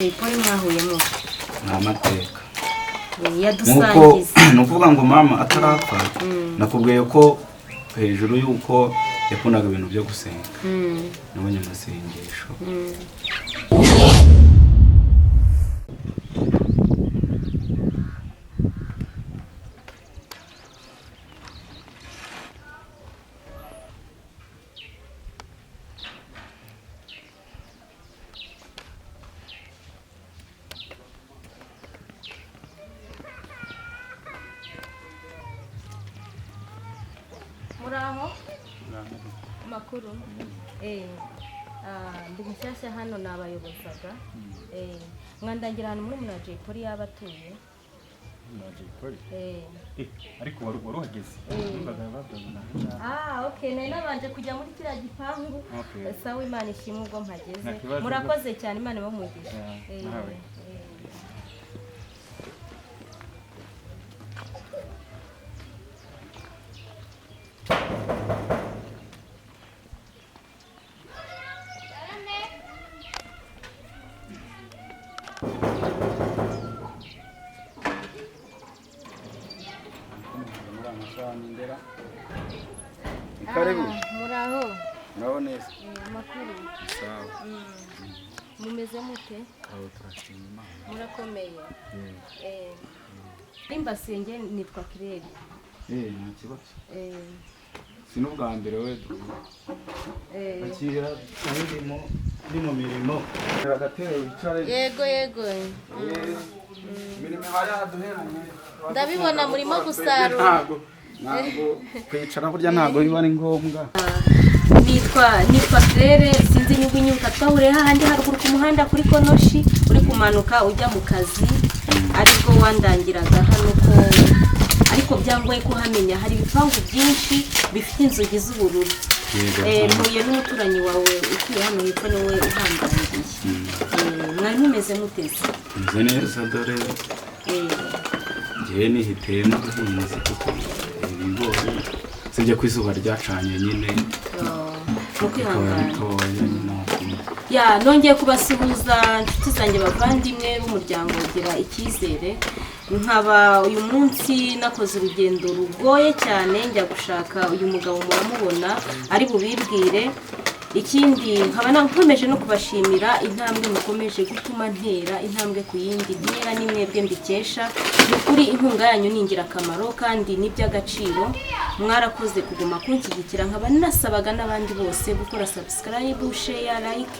Jay Polly mwahuyemo? Ni amateka. Nk'uko Yadusangiza. Ni ukuvuga ngo mama atarapfa, nakubwiye ko hejuru y'uko yakundaga ibintu byo gusenga n'abanyamasengesho. Muraho, makuru? Ndi mushyashya hano, nabayobozaga. Mwandangira ahantu muri wa Jay Polly yaba atuye? Eh. Ariko wari uhageze, numvaga bavuga na Ah, okay, nari nabanje kujya muri kiriya gipangu. Okay. Sawa, Imana ishimwe ubwo mpageze. Nta kibazo. Murakoze cyane, Imana ibamugisha. Yeah, nawe. Ni karibu. Ah, muraho. Muraho neza. Amakuru? Sawa. Mumeze mute? Aho turashima Imana. Murakomeye? Nimbasenge, nitwa Kireri. Nta kibazo. Si n'ubwa mbere we akira ndimo ndi mu mirimo. Agatebe wicare. Yego. Imirimo iba yaduheranye. Ndabibona murimo gusarura. Ntabwo kwicara burya ntabwo biba ari ngombwa. Nitwa Claire, sinzi niba unyibuka, twahuriye hahandi haruguru ku muhanda kuri konoshi, uri kumanuka ujya mu kazi, aribwo wandangiraga hano ko, ariko byangoye kuhamenya, hari ibipangu byinshi bifite inzugi z'ubururu. Yego. Mpuye n'umuturanyi wawe utuye hano hepfo, niwe uhandangiye. Mwari mumeze muteze? Meze neza, dore ngewe nihitiyemo ubuhinzi kuko ibigori sibyo ko izuba ryacanye nyine Oh, mu bikaba kwihangana. bitoya nyine. Ya, nongeye kubasuhuza inshuti zanjye, bavandimwe b'umuryango Gira Icyizere. Nkaba uyu munsi nakoze urugendo rugoye cyane njya gushaka uyu mugabo, muramubona ari bubibwire. Ikindi nkaba nkomeje no kubashimira intambwe mukomeje gutuma ntera intambwe ku yindi ntera, ni mwebwe mbikesha. Ni ukuri inkunga yanyu ni ingirakamaro kandi ni iby'agaciro, mwarakoze kuguma kunshyigikira. Nkaba nasabaga n'abandi bose gukora subscribe, share, like,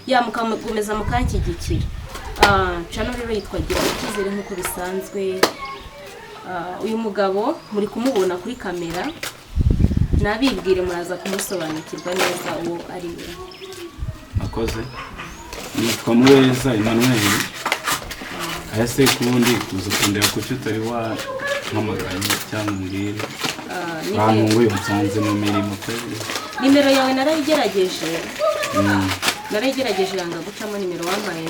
ya mukakomeza mukanshyigikira. Channel rero yitwa Gira Icyizere nk'uko bisanzwe. Uyu mugabo muri kumubona kuri kamera, nabibwire, muraza kumusobanukirwa neza uwo ari we. Akoze, nitwa Mubeza Emmanuel. Aya se kundi kuza kundeba kuki utari wampamagaye cyangwa umbwire? Bantunguye, unsanze mu mirimo pe. Nimero yawe narayigerageje, narayigerageje yanga gucamo. Nimero wampaye,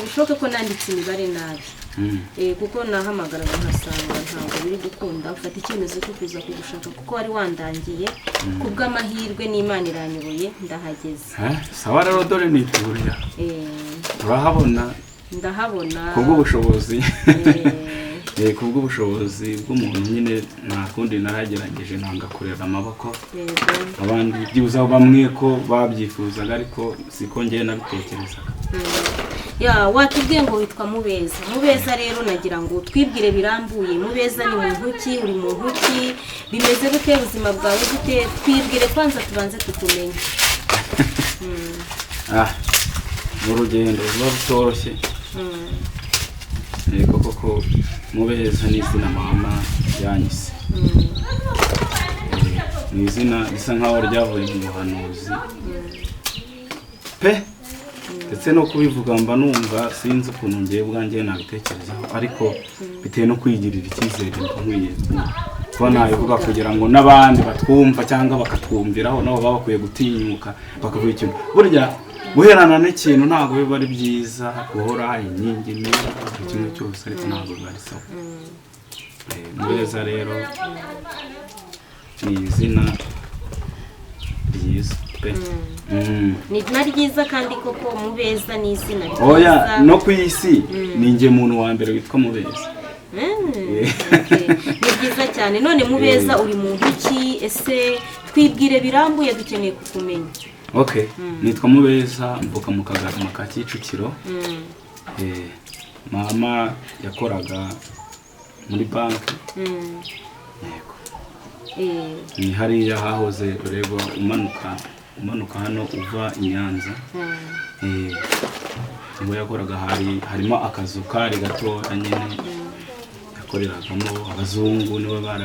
bishoboke ko nanditse imibare nabi. Kuko nahamagaraga nkasanga ntabwo biri gukunda, mfata icyemezo cyo kuza kugushaka kuko wari wandangiye. Ku bw'amahirwe n'Imana iranyoboye ndahageze. Sawa rero, dore niturira, urahabona. Ndahabona. Kubw'ubushobozi, kubw'ubushobozi bw'umuntu nyine nta kundi, naragerageje nanga kurera amaboko. Abandi byibuze bamwe ko babyifuzaga, ariko siko ngewe nabitekerezaga. Ya, watubwiye ngo witwa Mubeza. Mubeza rero, nagira ngo twibwire birambuye. Mubeza ni muntu ki? Uri muntu ki? Bimeze gute? Ubuzima bwawe gute? Twibwire kwanza, tubanze tukumenye. Ah, ni urugendo ruba rutoroshye. Yego koko, Mubeza ni izina mama yanyise. Ni izina risa nkaho ryavuye mu buhanuzi pe, ndetse no kubivuga mba numva sinzi ukuntu ngewe ubwanjye nabitekerezaho, ariko bitewe no kwigirira icyizere mba nkwiye kuba nabivuga kugira ngo n'abandi batwumva cyangwa bakatwumviraho nabo baba bakwiye gutinyuka bakavuga ikintu. Burya guherana n'ikintu ntabwo biba ari byiza, guhora inkingi niba buri kimwe cyose, ariko ntabwo biba ari sawa. Mubeza rero ni izina ryiza. pe. Ni na ryiza kandi koko Mubeza ni izina ryiza. Oya, no ku isi ni njye muntu wa mbere witwa Mubeza. Okay. Ni byiza cyane. None Mubeza, uri muntu ki? Ese twibwire birambuye, dukeneye kukumenya. Okay, nitwa Mubeza, mvuka mu Kagarama ka Kicukiro. Mama yakoraga muri banki. Yego. Ni hariya hahoze ureba umanuka hano uva i Nyanza. Niho yakoraga, hari harimo akazu kari gatoya nyine yakoreragamo, abazungu nibo bari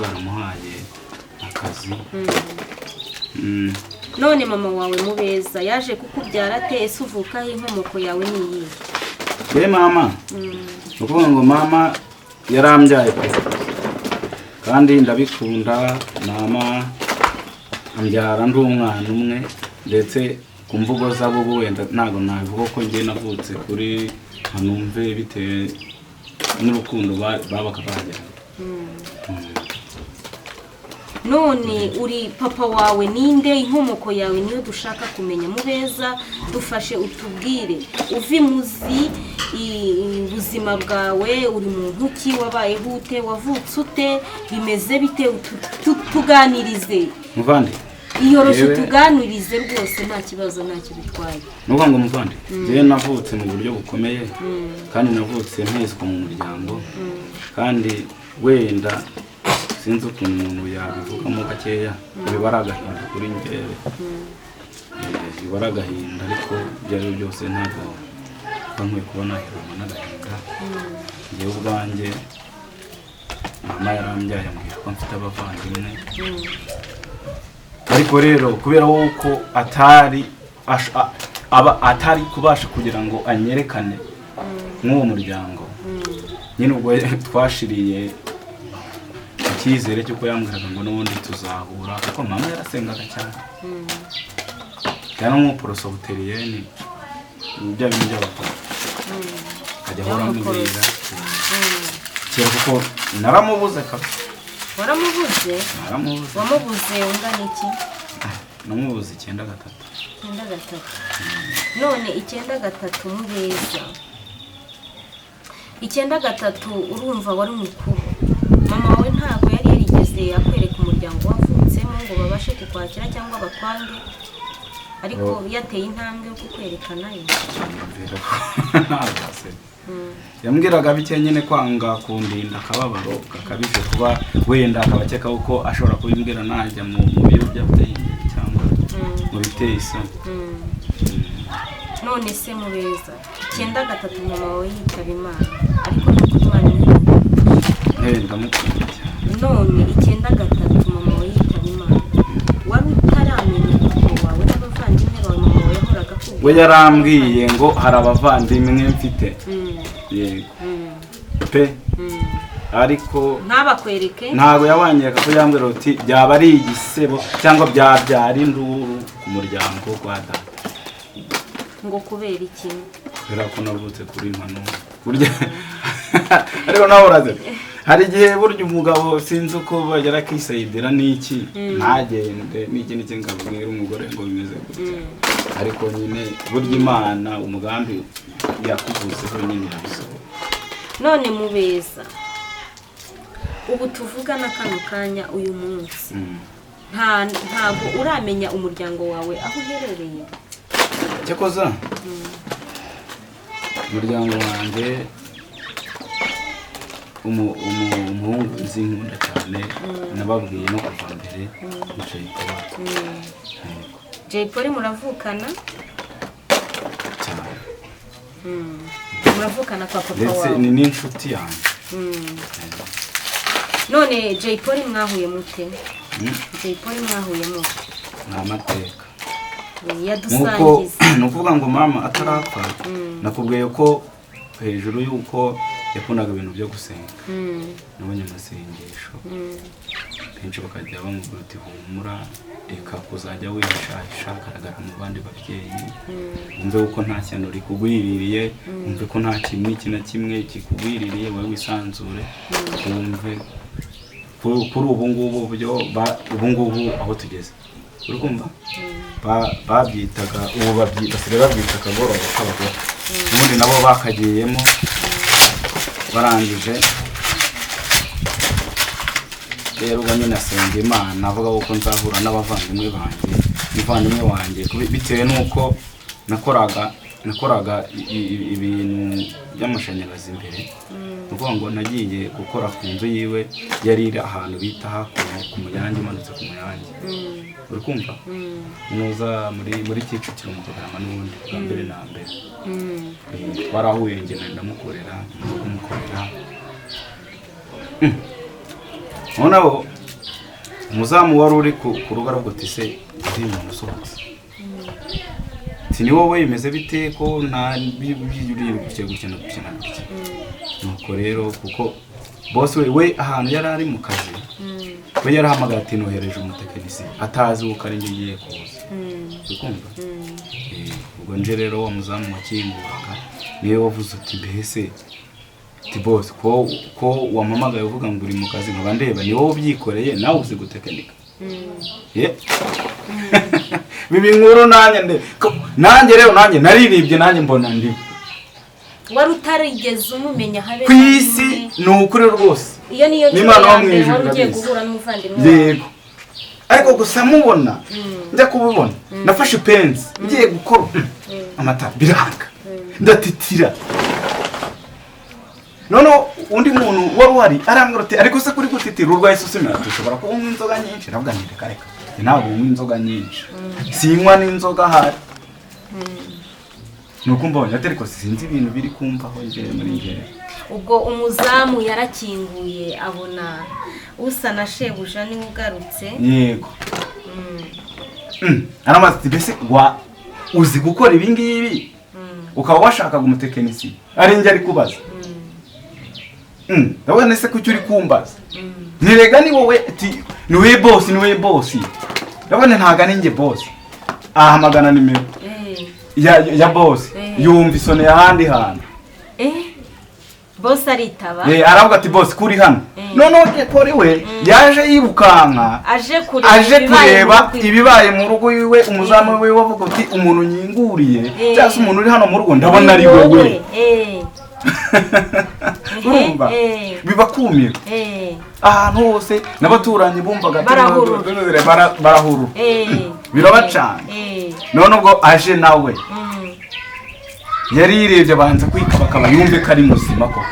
baramuhaye akazi. None mama wawe Mubeza yaje kukubyara ate? Ese uvukaho, inkomoko yawe ni iyihe? Ye mama, ni ukuvuga ngo mama yarambyaye pe, kandi ndabikunda. Mama ambyara ndi umwana umwe, ndetse ku mvugo z'abo ubu wenda ntabwo nabivuga ko njye navutse kuri hanumve bitewe n'urukundo babaga bagiranye. None uri papa wawe ninde? Inkomoko yawe niyo dushaka kumenya. Mubeza, dufashe utubwire uva imuzi ubuzima bwawe, uri muntu ki, wabayeho ute, wavutse ute, bimeze bite? Tuganirize. Muvandi. Iyoroshe. Yewe. Tuganirize rwose, nta kibazo, ntacyo bitwaye. Ni ukuvuga ngo muvandi, njyewe navutse mu buryo bukomeye, kandi navutse mpezwa mu muryango, kandi wenda sinzi ukuntu umuntu yabivugamo gakeya, biba ari agahinda kuri njyewe. Biba ari agahinda, ariko ibyo ari byo byose ntabwo mba nkwiye kuba naheranwa n'agahinda. Njyewe ubwanjye mama yarambyaye, ambwira ko mfite abavandimwe, ariko rero kubera yuko atari aba atari kubasha kugira ngo anyerekane nk'uwo muryango nyine, ubwo twashiriye icyizere cy'uko yambwiraga ngo n'ubundi tuzahura, kuko mama yarasengaga cyane cyane, nk'umuporosobuteriyeni, bya bintu by'abapapa, akajya ahora ambwira kera, kuko naramubuze kabisa. Waramubuze? Naramubuze. Wamubuze ungana iki? Namubuze 93. 93. None 93, Mubeza, 93, urumva wari mukuru. Mama wawe ntabwo yari yarigeze akwereka umuryango wavutsemo ngo babashe kukwakira cyangwa bakwange, ariko yateye intambwe yo kukwerekanayo? Yumvira ko ntabwo se yambwiraga bike nyine, kwanga kundinda akababaro gakabije, kuba wenda akaba akeka ko ashobora kubimbwira najya mu biyobyabwenge cyangwa mu biteye isoni. None se Mubeza, 93 mama wawe yitaba Imana, ariko nuko Imana imuha. Ndamukunda cyane. None 93 mama wawe yitaba Imana, wari utaramenya papa wawe n'abavandimwe bawe? Mama wawe yahoraga akubwira? We yarambwiye ngo hari abavandimwe mfite. Yego pe. Ariko ntabakwereke? Ntabwo yabanyereka, ko yambwira uti byaba ari igisebo cyangwa byabyara induru ku muryango kwa data. Ngo kubera iki? Kubera ko navutse kuri mpano burya. Ariko nawe uraze, hari igihe burya umugabo sinzi uko bagera akisayidira n'iki, ntagende n'iki n'iki, ngo abwire umugore ngo bimeze gutya. Ariko nyine burya Imana umugambi yakuvuzeho nyine irabisohora. None Mubeza, ubu tuvugana kano kanya, uyu munsi, ntabwo uramenya umuryango wawe aho uherereye? Cyakoza umuryango wanjye, umuhungu nzi nkunda cyane, nababwiye no kuva mbere, ni Jay Polly. Yego. Jay Polly muravukana? Cyane. Muravukana kwa papa Ndetse wawe? ni n'inshuti yanjye. None Jay Polly mwahuye mute? Mm. Jay Polly mwahuye mute? Ni amateka. Nk'uko Yadusangiza. Ni ukuvuga ngo mama atarapfa, nakubwiye ko hejuru y'uko yakundaga ibintu byo gusenga n'abanyamasengesho benshi bakajya bamubwira uti: "Humura, reka kuzajya wihishahisha, garagara mu bandi babyeyi, wumve ko nta shyano rikugwiririye, wumve ko nta kintu iki na kimwe kikugwiririye, wowe wisanzure, wumve." Kuri ubu ngubu byo ubu ngubu aho tugeze, uri kumva. Babyitaga ubu basigaye babyita akagoroba k'abagore. Ubundi nabo bakagiyemo barangije. Rero ubwo nyine asenga Imana avuga ko nzahura n'abavandimwe banjye, umuvandimwe wanjye, bitewe n'uko nakoraga ibintu by'amashanyarazi mbere. Ni ukuvuga ngo nagiye gukora ku nzu yiwe, yari iri ahantu bita hakuno ku Muyange, umanutse ku Muyange, uri kumva, nuza muri Kicukiro mu Kagarama. N'ubundi bwa mbere na mbere twarahuye, njye ndamukorera, kumukorera. Noneho umuzamu wari uri ku rugo aravuga ati: "Se uyu muntu usohotse, ati ni wowe, bimeze bite ko nta uri gutya gutya na gutya na gutya?" Nuko rero kuko boss we ahantu yari ari mu kazi, we yarahamagaye ati: "Nohereje umutekinisiye," atazi uko ari njye ngiye kuza, uri kumva? Ubwo nje rero, wa muzamu wakinguraga niwe wavuze uti: "Mbese," ati, "boss, ko wampamagaye uvuga ngo uri mu kazi, nkaba ndeba ni wowe ubyikoreye, nawe uzi gutekinika?" Ye biba inkuru. Nanjye nanjye rero nanjye nariribye, nanjye mbona ndi Wari utarigeze umumenya habe ku na isi. rimwe. Ni ukuri rwose. Iyo niyo nshuro N'Imana ya wo mu mbere ijuru wari ugiye irabizi. guhura n'umuvandimwe wawe? Yego, ariko gusa mubona, njya kububona nafashe ipensi ngiye gukora amatara biranga, ndatitira. Noneho undi muntu wari uhari arambwira ati: "Ariko se kuri gutitira, urwaye isesemi?" Ati: "Ushobora kuba unywa inzoga nyinshi." Ndavuga nti: "Reka reka, njye ntabwo unywa inzoga nyinshi, sinywa n'inzoga ahari." Nuko mbonye ati: "Ariko sinzi ibintu biri kumvaho njyewe muri njyewe." Ubwo umuzamu yarakinguye, abona usa na shebuja niwe ugarutse. Yego. Aramaze ati: "Mbese wa uzi gukora ibi ngibi, ukaba washakaga umutekinisiye?" Ari njye ari kubaza. Ndabona ese kuki uri kumbaza? Ntirega ni wowe, ati ni wowe boss, ni wowe boss. Ndabona ntago ari njye boss. Ahamagana nimero ya boss, yumva isone ahandi hantu. Boss aritaba. Aravuga ati: "Boss, kuri hano?" Noneho Poli we yaje yirukanka, aje kureba aje ibibaye mu kureba rugo iwe. Ibibaye mu rugo iwe. Umuzamu we wavuga uti: "Umuntu nyinguriye cyangwa se umuntu uri hano mu rugo, ndabona ari wowe." Urumva, biba kumira ahantu hose, n'abaturanyi bumvaga ati, Barahurura. Barahurura, birabacanga. None ubwo aje nawe, yari yirebye, abanza kwikabakaba yumve ko ari muzima koko.